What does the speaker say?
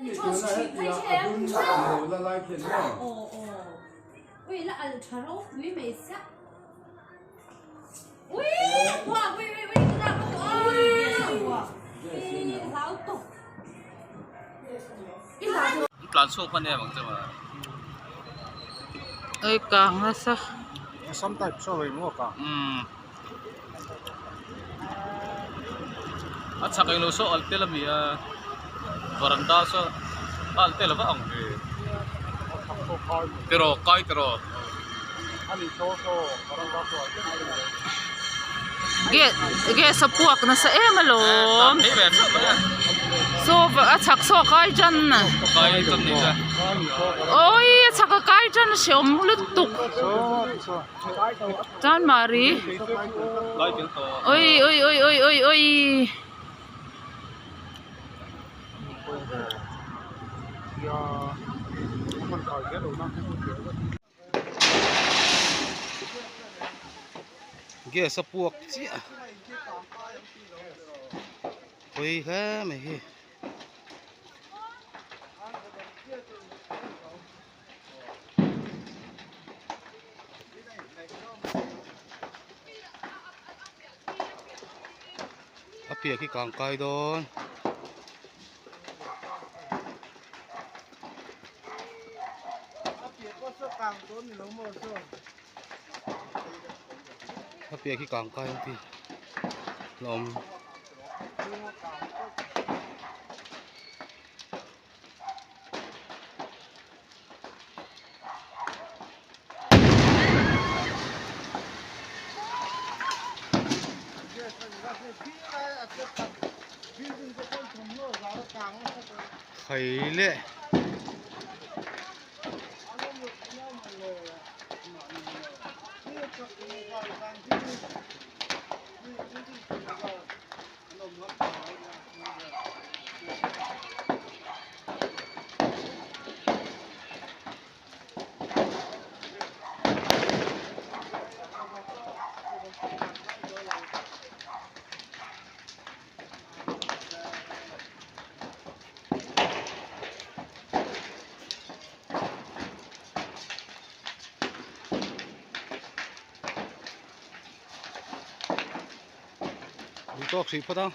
Tlan chhuak hman em ang che maw? Oi kang nasa. Sam type saw eng maw kang. Umm. A chhak englo saw alh tel ami a varanda saw a alh tel vak ang ve. Tiraw kai tiraw. Gas a puak nasa em alawm saw a chhak saw a kai tan awii a chhak a kai tan a hreawm lutuk chuan mari awii awii awii awii awii. Gas a puak chiah a hawi hle mai hi. A piah khi kang kai dawn. A piah khi kang kai ang ti la awm. Khai le. Tawk hrih phawt a.